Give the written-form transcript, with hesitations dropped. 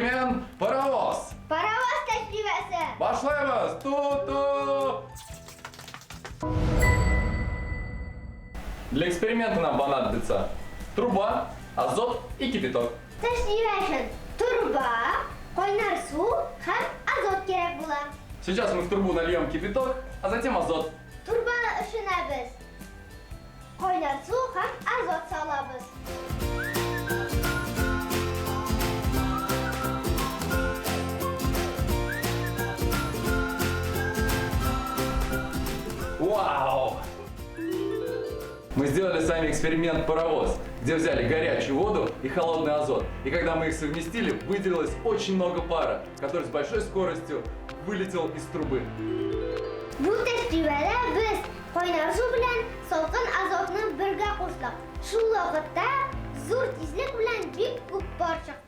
Эксперимент паровоз. Паровоз тәҗрибәсе. Башлайбыз. Ту-ту. Для эксперимента нам понадобится труба, азот и кипяток. Тәҗрибә өчен торба, кайнар су һәм азот кирәк була. Сейчас мы в трубу нальем кипяток, а затем азот. Торба эченә без кайнар су һәм азот салабыз. Вау! Мы сделали с вами эксперимент паровоз, где взяли горячую воду и холодный азот. И когда мы их совместили, выделилось очень много пара, который с большой скоростью вылетел из трубы. Бу тәҗрибәдә без кайнар су белән салкын азотны бергә куштык. Шул вакытта зур тизлек белән бик күп пар чыкты.